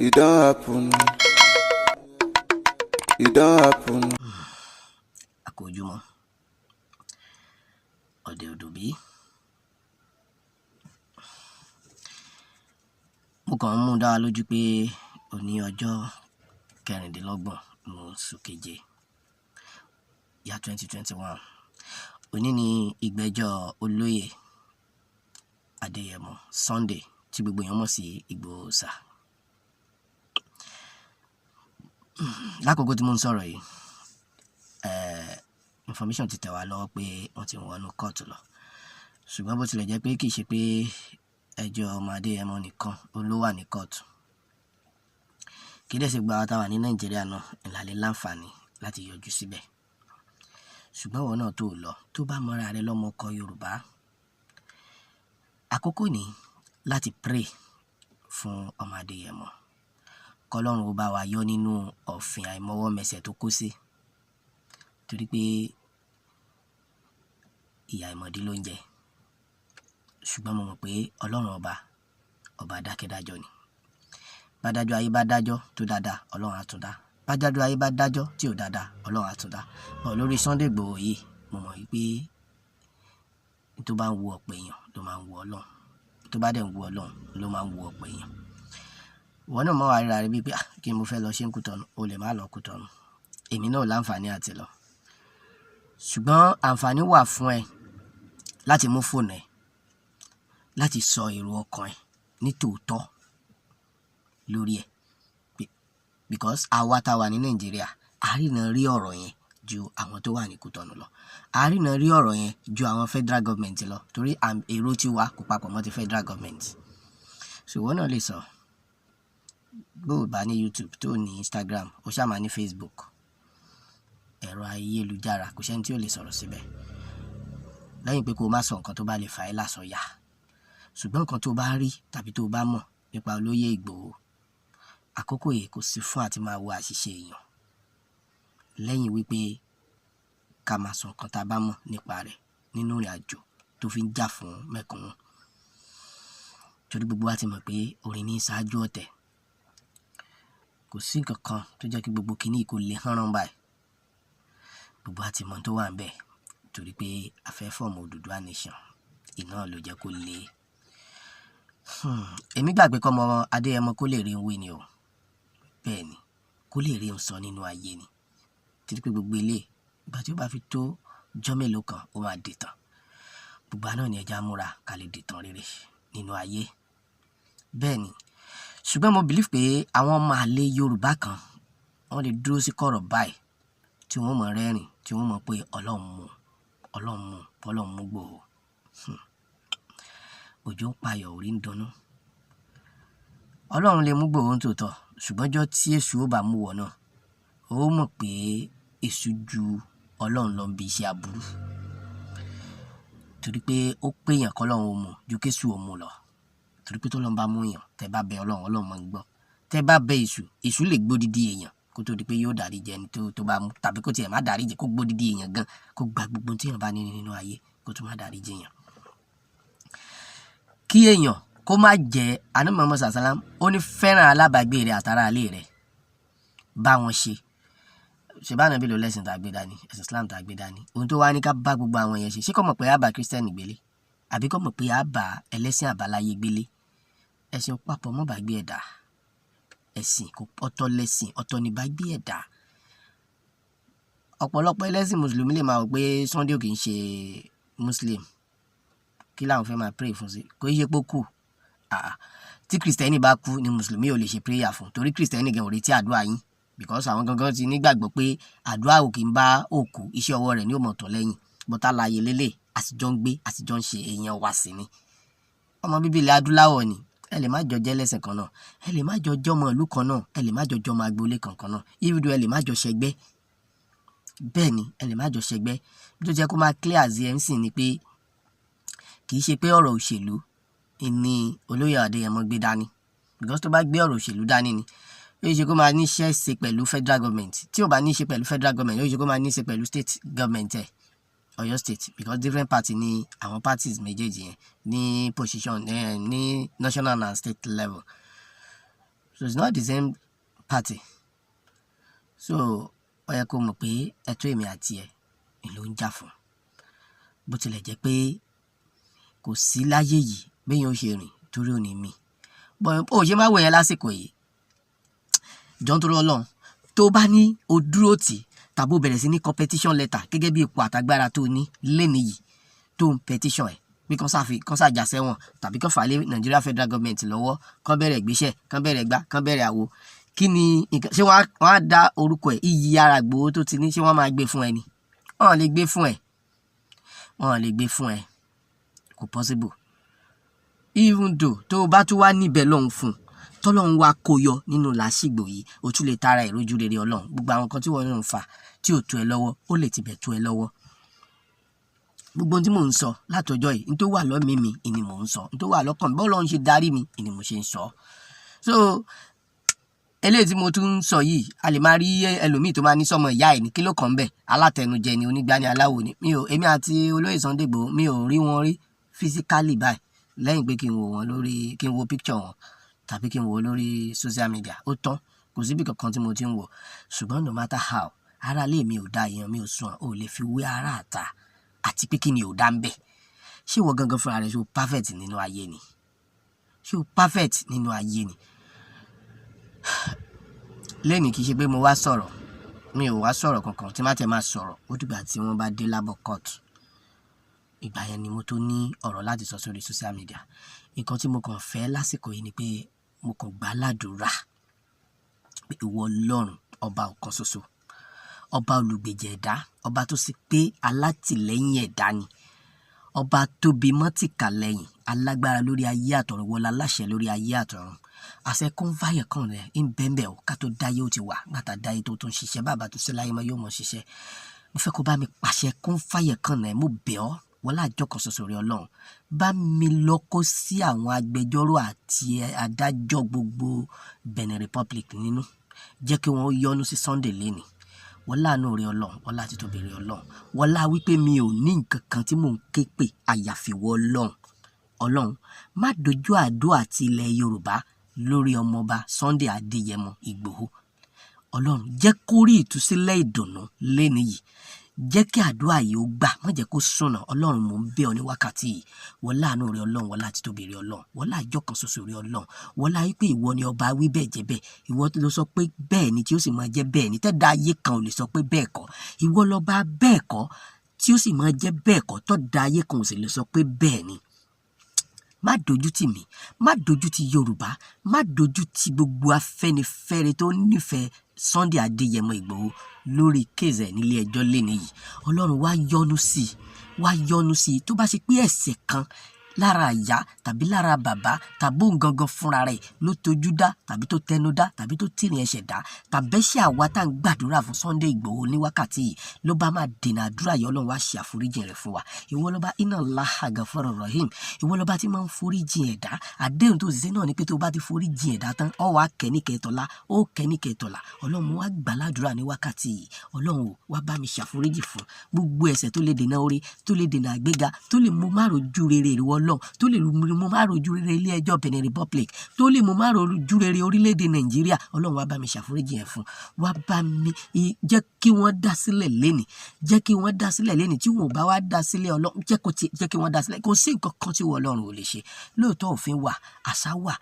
E don happen. E don happen. A kú ojúmọ́, ọ̀dẹ̀ ò dùn bí. Mo kàn ń mú dá wa lójú pé òní ọjọ́ 26 oṣù keje ya 2021. Òní ni ìgbẹ́jọ́ olóyè Adéyẹmọ Sunday tí gbogbo èèyàn mọ̀ sí Ìgbòho Òòṣà. Lákòókò tí mò ń sọ̀rọ̀ yìí, information ti tẹ̀ wá lọ́wọ́ pé wọ́n ti wọnú kóòtù lọ. Ṣùgbọ́n bó tilẹ̀ jẹ́ pé kì í ṣe pé ẹjọ́ ọmọ Adéyẹmọ nìkan ló wà ní kóòtù. Kì í dẹ̀ ṣe gbogbo àwa tá wà ní Nàìjíríà náà la lè láǹfààní láti yọjú síbẹ̀. Ṣùgbọ́n ìwọ náà tó lọ, tó bá mọ́ra rẹ lọ́mọ ọkọ Yorùbá, àkókò ní láti pray fún ọmọ Adéyẹmọ. Kọ́lọ́run ó bá wa yọ nínú ọ̀fìn àìmọwọ́mẹsẹ̀ tó kó sí. Torí pé ìyà àìmọ̀dí ló ń jẹ. Ṣùgbọ́n mo mọ̀ pé Ọlọ́run ọba, ọba dákẹ́dájọ́ ni. Bádájọ́ ayé bá dájọ́ tó dáadáa, Ọlọ́run á tún dá. Bádájọ́ ayé bá dájọ́ tí ò dáadáa, Ọlọ́run á tún dá. But lórí Sunday Igboho yìí, mo mọ̀ wípé tó bá ń wu ọ̀pọ̀ èèyàn ló máa ń wu Ọlọ́run. Tó bá dẹ̀ ń wu Ọlọ́run ló máa ń wu ọ̀pọ̀ èèyàn. Ìwọ náà mọ̀ wá ríra rẹ bíi pé, ah, kí ni mo fẹ́ lọ ṣe ń Kútọ̀nù? O lè má lọ Kútọ̀nù. Èmi náà ò láǹfààní àti lọ. Ṣùgbọ́n àǹfààní wà fún ẹ láti mú fóònù ẹ, láti sọ èrò ọkàn ẹ ní tòótọ́ lórí ẹ̀. Because àwa tá wà ní Nàìjíríà, a ríran rí ọ̀rọ̀ yẹn ju àwọn tó wà ní Kútọ̀nù lọ. A ríran rí ọ̀rọ̀ yẹn ju àwọn federal government lọ torí èrò tiwa kò papọ̀ mọ́ ti federal government. So ìwọ náà lè sọ, bó o bá ní YouTube, tó ní Instagram, o ṣá máa ní Facebook. Ẹ̀rọ ayélujára kò sí ẹni tí ò lè sọ̀rọ̀ síbẹ̀. Lẹ́yìn pé kó má sọ nǹkan tó bá lè fà ẹ́ lásọ̀yà. Ṣùgbọ́n nǹkan tó bá rí tàbí tó bá mọ̀ nípa olóyè Ìgbòho, àkókò yìí kò sí fún àti máa wo àṣìṣe èèyàn. Lẹ́yìn wípé ká máa sọ nǹkan tá a bá mọ̀ nípa rẹ̀ nínú ìrìnàjò tó fi ń jà fún mẹ̀kúnnù. Torí gbogbo wa ti mọ̀ pé orin ní ṣáájú ọ̀tẹ̀. Kò sí nǹkan kan tó jẹ́ kí gbogbo kíní yìí kó le hánrán báyìí. Gbogbo wa ti mọ̀ ohun tó wà níbẹ̀ torí pé a fẹ́ form Odùduwà nation. Iná ló jẹ́ kó le. Èmi gbà pé kọ́mọ Adéyẹmọ kó lè rí ń wí ni o. Bẹ́ẹ̀ ni, kó lè rí ń sọ nínú ayé ni. Torí pé gbogbo eléyìí, ìgbà tí ó bá fi tó ọjọ́ mélòó kan, ó máa dìtàn. Gbogbo wa náà ni ẹja múra ká lè dìtàn rere nínú ayé. Bẹ́ẹ̀ ni. Ṣùgbọ́n mo believe pé àwọn ọmọ àlè Yorùbá kan, wọ́n lè dúró sí kọ̀rọ̀ báyìí tí wọ́n mọ̀ rẹ́rìn, tí wọ́n mọ̀ pé Ọlọ́run mú, Ọlọ́run mú, Ọlọ́run mú Ìgbòho. Òjò ń payọ̀, orí ń dunnú. Ọlọ́run lè mú Ìgbòho ní tòótọ́, ṣùgbọ́n ọjọ́ tí èṣù ó bá mú wọ náà, ó mọ̀ pé èṣù ju Ọlọ́run lọ bí iṣẹ́ aburú. Torí pé ó pé èèyàn kọ́ Ọlọ́run ó mú ju kí èṣù ó mú lọ. Torí pé tó Ọlọ́run bá mú èèyàn, tẹ bá bẹ Ọlọ́run, Ọlọ́run máa ń gbọ́. Tẹ bá bẹ èṣù, èṣù lè gbódìdí èèyàn kó tó di pé yóò dáríjì ẹni tó bá mú tàbí kó tiẹ̀ má dáríjì, kó gbódìdí èèyàn gan, kó gba gbogbo tí èèyàn bá ní nínú ayé kó tún má dáríjì èèyàn. Kí èèyàn kó má jẹ́ Ànábì Muhammad sallam, ó ní fẹ́ràn alábàágbé rẹ̀ àtàrà ilé rẹ̀, bá wọn ṣe. Ṣé bá Ànábì ló lẹ́sìn tá a gbé dání, ẹ̀sìn Islam tá a gbé dání. Ohun tó wá ní ká bá gbogbo àwọn yẹn ṣe, ṣé kò mọ̀ pé a bá Christian gbélé? Àbí kò mọ̀ pé a bá ẹlẹ́sìn àbáláyé gbélé? Ẹ̀sìn papọ̀ mọ́ bá gbé ẹ̀dá. Ẹ̀sìn kò ọ̀tọ̀ lẹ́sìn, ọ̀tọ̀ ni bá gbé ẹ̀dá. Ọ̀pọ̀lọpọ̀ ẹlẹ́sìn Mùsùlùmí lè máa rò pé Sunday ò kí ń ṣe Muslim. Kí làwọn fẹ́ máa pray fún sí? Kò í ṣe pé ó kú. Àà, tí Kristẹni bá kú ni Mùsùlùmí ò lè ṣe prayer fún, torí Kristẹni gan ò retí àdúrà yín. Because àwọn gangan ti nígbàgbọ́ pé àdúrà ò kí ń bá òkú, iṣẹ́ ọwọ́ rẹ̀ ni ó mọ̀ tọ̀ lẹ́yìn. But alààyè lélẹ̀, àtijọ́ ń gbé, àtijọ́ ń ṣe èèyàn wa sí ni. Ọmọ bíbí ilẹ̀ adúláwọ̀ ni. Ẹ lè má jọ jẹ́ ẹlẹ́sìn kan náà, ẹ lè má jọ jọ́mọ ìlú kan náà, ẹ lè má jọ jọ́mọ agboolé kankan náà, even though ẹ lè má jọ ṣẹgbẹ́. Bẹ́ẹ̀ ni, ẹ lè má jọ ṣẹgbẹ́. Bí tó jẹ́ kó máa clear as ẹ ń sìn ni pé kì í ṣe pé ọ̀rọ̀ òṣèlú ni olóyè Adéyẹmọ gbé dání. Because tó bá gbé ọ̀rọ̀ òṣèlú dání ni, ó ṣe kó máa ní iṣẹ́ ṣe pẹ̀lú federal government. Tí ò bá ní ṣe pẹ̀lú federal government, ó ṣe kó máa ní ṣe pẹ̀lú state government ẹ̀, Ọ̀yọ́ state, because different party ní àwọn parties méjèèjì yẹn ní position ní national and state level. So it's not the same party. So ó yẹ kó mọ̀ pé ẹ̀tọ́ èmi àti ẹ̀ ló ń jà fún. Bó tilẹ̀ jẹ́ pé kò sí láyé yìí béèyàn ó ṣe rìn torí ò ní mì. But ó ṣe má wò yẹn lásìkò yìí. Jọ̀ọ́, nítorí Ọlọ́run, tó bá ní o dúró tì tàbí o bẹ̀rẹ̀ sí ní kọ petition letter gẹ́gẹ́ bí ipò àtagbára tó ní lénìí yìí, tó ń petition ẹ̀ pé kán sáfi kán sàjà sẹ́wọ̀n tàbí kán fà á lé Nigeria federal government lọ́wọ́, kán bẹ̀rẹ̀ ìgbésẹ̀, kán bẹ̀rẹ̀ gbá, kán bẹ̀rẹ̀ àwo, kí ni nǹkan? Ṣé wọ́n á dá orúkọ ẹ̀, iyì ara Ìgbòho tó ti ní, ṣé wọ́n máa gbé fún ẹ ni? Wọ́n lè gbé fún ẹ, wọ́n lè gbé fún ẹ, kò possible. Even though tó o bá tún wá níbẹ̀ lọ́hùn fún un, tọ́lọ́hún wá kó yọ nínú làásìgbò yìí, o tún lè tara ìrójú rere Ọlọ́run. Gbogbo àwọn nǹkan tí wọ́n ń fà tí ò tó ẹ lọ́wọ́, ó lè tibẹ̀ tó ẹ lọ́wọ́. Gbogbo ohun tí mò ń sọ látọjọ́ yìí, n tó wà lọ́mìí mi ni mò ń sọ, n tó wà lọ́kàn mi, bọ́ọ̀lù ọ̀hún ṣe darí mi ni mo ṣe ń sọ. So eléyìí tí mo tún ń sọ yìí, a lè máa rí ẹlòmíì tó máa ní sọmọ ìyá ẹ̀ ní kí ló kàn ń bẹ̀, alátẹnujẹ ni, onígbani aláwo ni. Mi ò, èmi àti olóyè Sunday Igboho, mi ò rí wọn rí physically báyìí, lẹ́yìn pé kí n wò wọ́n lórí, kí n wo picture wọn tàbí kí n wò lórí social media. Ó tán, kò síbi kankan tí mo ti ń wò. Ṣùgbọ́n no matter how, ara ilé mi ò dá, èèyàn mi ò sùn, ò lè fi wé ara àta. Àti pé kí ni ò dá ń bẹ̀? Ṣé ìwọ gangan fúnra rẹ, ṣé o perfect nínú ayé ni? Ṣé o perfect nínú ayé ni? Lẹ́nìí, kì í ṣe pé mo wá sọ̀rọ̀, mi ò wá sọ̀rọ̀ kankan. Tí má tẹ̀ máa sọ̀rọ̀, ó dìgbà tí wọ́n bá dé lábọ̀ court. Ìgbà yẹn ni mo tó ní ọ̀rọ̀ láti sọ sórí social media. Nǹkan tí mo kàn fẹ́ lásìkò yìí ni pé mo kàn gbà ládùúrà pé ìwọ Ọlọ́run, ọba ọ̀kan ṣoṣo, ọba olùgbèjà ẹ̀dá, ọba tó sì pé alátìlẹ́yìn ẹ̀dá ni, ọba tóbi mọ́tìkà lẹ́yìn, alágbára lórí ayé àtọ̀run, wọlé aláṣẹ lórí ayé àtọ̀run, àṣẹ kún fáyẹ̀ kan rẹ̀ ń bẹ́ẹ̀ o. Ká tó dáyé ó ti wà, gbàtà dáyé tó tún ṣiṣẹ́, bàbá tó ṣe láyé mọ́ yóò mọ̀ ṣiṣẹ́. Mo fẹ́ kó bá mi pàṣẹ kún fáyẹ̀ kan rẹ̀. Mo bẹ̀ ọ́, wọlé àjọ kan ṣoṣo rẹ̀, Ọlọ́run, bá mi lọ kó sí àwọn agbẹjọ́rò àti adájọ́ gbogbo Benin Republic nínú. Jẹ́ kí wọ́n yọ́nú sí Sunday lẹ́nìí. Wọ́n láàánú rẹ̀ Ọlọ́run, wọ́n láti tóbi rẹ̀ Ọlọ́run, wọ́n lá wípé mi ò ní nǹkan kan tí mò ń ké pè àyàfi wọ́ Ọlọ́run. Ọlọ́run, má dojú àdó àti ilẹ̀ Yorùbá lórí ọmọọba Sunday Adéyẹmọ Ìgbòho. Ọlọ́run, jẹ́ kó rí ìtúsílẹ̀ ìdùnnú lẹ́ni yìí. Jẹ́ kí àdúrà yìí ó gbà, má jẹ́ kó sùnà. Ọlọ́run, mò ń bẹ̀ ọ́ ní wákàtí yìí. Wọ́n láàánú rẹ̀ Ọlọ́run, wọ́n láti tóbi rẹ̀ Ọlọ́run, wọ́n láàjọ kan ṣoṣo rẹ̀ Ọlọ́run, wọ́n láyé pé ìwọ ni ọba wí bẹ́ẹ̀ jẹ́ bẹ́ẹ̀. Ìwọ ló sọ pé bẹ́ẹ̀ ni tí ó sì máa jẹ́ bẹ́ẹ̀ ni. Tẹ́dá ayé kan ò lè sọ pé bẹ́ẹ̀ kọ́. Ìwọ lọ́ba bẹ́ẹ̀ kọ́ tí ó sì máa jẹ́ bẹ́ẹ̀ kọ́, tọ́da ayé kan ò sì lè sọ pé bẹ́ẹ̀ ni. Má dojú tì mí, má dojú tì Yorùbá, má dojú tì gbogbo Afẹ́nifẹ́re tó nífẹ̀ẹ́ Sunday Adéyẹmọ Ìgbòho lórí case ẹ̀ nílé ẹjọ́ lẹ́ni yìí. Ọlọ́run, wá yọ́nú sí i, wá yọ́nú sí i. Tó bá ṣe pé ẹ̀ṣẹ̀ kan lára ìyá tàbí lára bàbá tàbí òun gangan fúnra rẹ̀ ló tojú dá tàbí tó tẹnu dá tàbí tó tìrìn ẹsẹ̀ dá, tàbẹ́ṣẹ̀ àwa tá à ń gbàdúrà fún Sunday Ìgbòho ní wákàtí yìí ló bá máa dènà àdúrà yìí, Ọlọ́run, wá ṣe àforíjì rẹ̀ fún wa. Ìwọ lọ́ba inna Allaha gafurur rahim. Ìwọ lọ́ba tí máa ń foríjì ẹ̀dá. Àdéhùn tó sì ṣe náà ni pé tó bá ti foríjì ẹ̀dá tán, ó wàá kẹ́ ní kẹ́tọ́lá, ó kẹ́ ní kẹ́tọ́lá. Ọlọ́run, mo wá gbà ládùúrà ní wákàtí yìí. Ọlọ́run ò wá bá mi ṣàforíjì fún gbogbo ẹ̀ṣẹ̀ tó lè dènà oore, tó lè dènà àgbéga, tó lè mú má rojú rere ìwọ Ọlọ́run, tó lè mú má rojú rere ilé ẹjọ́ Benin Republic, tó lè mú má rojú rere orílẹ̀-èdè Nàìjíríà. Ọlọ́run, wá bá mi ṣàforíjì ẹ̀ fún. Wá bá mi jẹ́ kí wọ́n dá sílẹ̀ lénìí, jẹ́ kí wọ́n dá sílẹ̀ lénìí. Tí wọn ò bá wá dá sílẹ̀, Ọlọ́run, jẹ́ kó ti jẹ́ kí wọ́n dá sílẹ̀. Kò sí nǹkan kan tí wọ́n Ọlọ́run ò lè ṣe. Lóòótọ́, òfin wà, àṣà wà,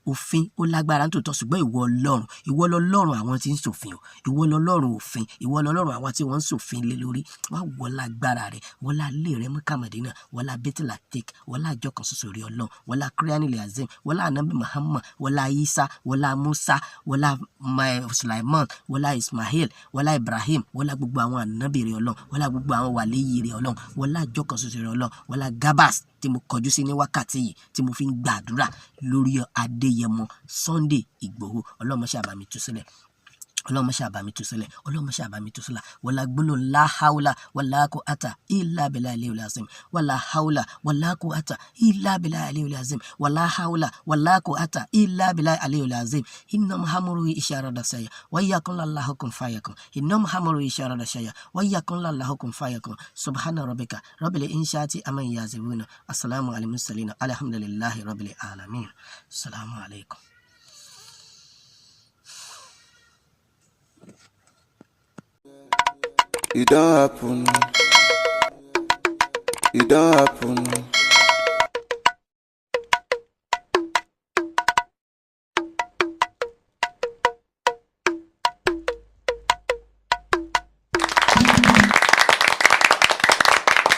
òfin ó lágbára nítòótọ́, ṣùgbọ́n ìwọ Ọlọ́run, ìwọ lọlọ́run àwọn tí ń ṣòfin o, ìwọ lọlọ́run òfin, ìwọ lọlọ́run àwọn tí wọ́n ń ṣòfin lé lórí. Wá wọlá agbára rẹ, wọlá ilé rẹ Mẹ́kà Mádínà, wọlá Bethel Atik, wọlá àjọ kan ṣoṣo rẹ Ọlọ́run, wọlá Kíríánì Azim, wọlá Anabi Muhammad, wọlá Isa, wọlá Musa, wọlá Sulaiman, wọlá Ismail, wọlá Ibrahim, wọlá gbogbo àwọn ànábì rẹ Ọlọ́run, wọlá gbogbo àwọn wàlíyì rẹ Ọlọ́run, wọlá àjọ kan ṣoṣo rẹ Ọlọ́run, wọlá Gabas tí mo kọjú sí ní wákàtí yìí tí mo fi ń gbàdúrà lórí Adéyẹmọ Sunday Ìgbòho. Ọlọ́run, má ṣe bá mi tú sílẹ̀. Ọlọ́run, má ṣe bá mi tú sílẹ̀. Ọlọ́run, má ṣe bá mi tú sílẹ̀. Wọlá gbólóhùn la hawla wala quwwata illa billahi aliyul azim, wala hawla wala quwwata illa billahi aliyul azim, wala hawla wala quwwata illa billahi aliyul azim. Innama amruhu idha arada shay'an wa yaqulu lahu kun fayakun. Innama amruhu idha arada shay'an wa yaqulu lahu kun fayakun. Subhana rabbika rabbil izzati amma yasifun. Assalamu alal mursalin. Alhamdulillahi rabbil alamin. Assalamu alaikum. It don't happen. It don't happen.